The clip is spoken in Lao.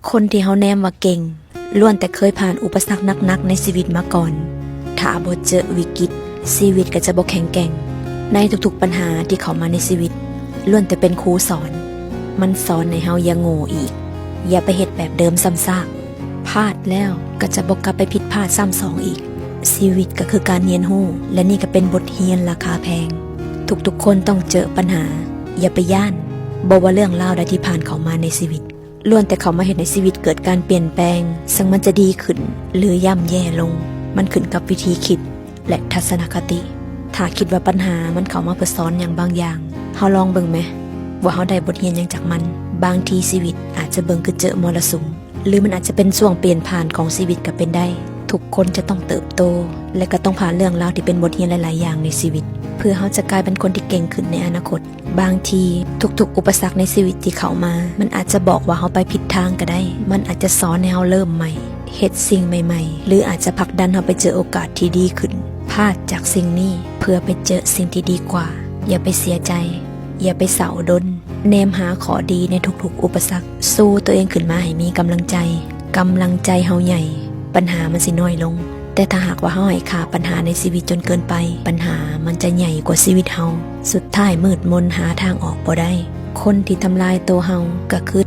ຄົນທີ່ເຮົາແນມວ່າເກັ່ງ ລ້ວນແຕ່ເຄີຍຜ່ານອຸປະສັກໜັກໆໃນຊີວິດມາກ່ອນ. ຖ້າບໍ່ເຈີວິກິດ, ຊີວິດກໍຈະບໍ່ແຂງແກ່ງ. ໃນທຸກໆປັນຫາທີ່ເຂົ້າມາໃນຊີວິດ, ລ້ວນແຕ່ເປັນຄູສອນ. ມັນສອນໃຫ້ເຮົາຢ່າໂງ່ອີກ, ຢ່າໄປເຮັດແບບເດີມຊ້ຳຊາກ. ພາດແລ້ວກໍຈະບໍ່ກັບໄປຜິດພາດຊ້ຳສອງອີກ. ຊີວິດກໍຄືການຮຽນຮູ້, ແລະ ນີ້ກໍເປັນບົດຮຽນລາຄາແພງ. ທຸກໆຄົນຕ້ອງເຈີປັນຫາ, ຢ່າໄປຢ້ານ. ບໍ່ວ່າເລື່ອງລາວໃດທີ່ຜ່ານເຂົ້າມາໃນຊີວິດ, ລ້ວນແຕ່ເຂົ້າມາເຮັດໃຫ້ຊີວິດເກີດການປ່ຽນແປງ, ເຊິ່ງມັນຈະດີຂຶ້ນ ຫຼື ຍ່ຳແຍ່ລົງ, ມັນຂຶ້ນກັບວິທີຄິດ ແລະ ທັດສະນະຄະຕິ. ຖ້າຄິດວ່າບັນຫາມັນເຂົ້າມາເພື່ອສອນຫຍັງບາງຢ່າງ, ເຮົາລອງເບິ່ງແມ ວ່າເຮົາໄດ້ບົດຮຽນຫຍັງຈາກມັນ. ບາງທີຊີວິດອາດຈະເບິ່ງຄືເຈີມໍລະສຸມ, ຫຼື ມັນອາດຈະເປັນຊ່ວງປ່ຽນຜ່ານຂອງຊີວິດກໍເປັນໄດ້. ທຸກຄົນຈະຕ້ອງເຕີບໂຕ ແລະ ກໍຕ້ອງຜ່ານເລື່ອງລາວທີ່ເປັນບົດຮຽນຫຼາຍໆຢ່າງໃນຊີວິດ, ເພື່ອເຮົາຈະກາຍເປັນຄົນທີ່ເກັ່ງຂຶ້ນໃນອະນາຄົດ. ບາງທີທຸກໆອຸປະສັກໃນຊີວິດທີ່ເຂົ້າມາ, ມັນອາດຈະບອກວ່າເຮົາໄປຜິດທາງກໍໄດ້. ມັນອາດຈະສອນໃຫ້ເຮົາເລີ່ມໃໝ່, ເຮັດສິ່ງໃໝ່ໆ ຫຼື ອາດຈະຜັກດັນເຮົາໄປເຈີໂອກາດທີ່ດີຂຶ້ນ. ພາດຈາກສິ່ງນີ້ເພື່ອໄປເຈີສິ່ງທີ່ດີກວ່າ. ຢ່າໄປເສຍໃຈ, ຢ່າໄປເສົ້າດົນ. ແນມຫາຂໍ້ດີໃນທຸກໆອຸປະສັກ, ສູ້ຕົວເອງຂຶ້ນມາໃຫ້ມີກຳລັງໃຈ. ກຳລັງໃຈເຮົາໃຫຍ່, ບັນຫາມັນຊິນ້ອຍລົງ. ແຕ່ຖ້າຫາກວ່າເຮົາໃຫ້ຄ່າບັນຫາໃນຊີວິດຈົນເກີນໄປ, ບັນຫາມັນຈະໃຫຍ່ກວ່າຊີວິດເຮົາ. ສຸດທ້າຍມືດມົນຫາທາງອອກບໍ່ໄດ້. ຄົນທີ່ທຳລາຍໂຕເຮົາກໍຄື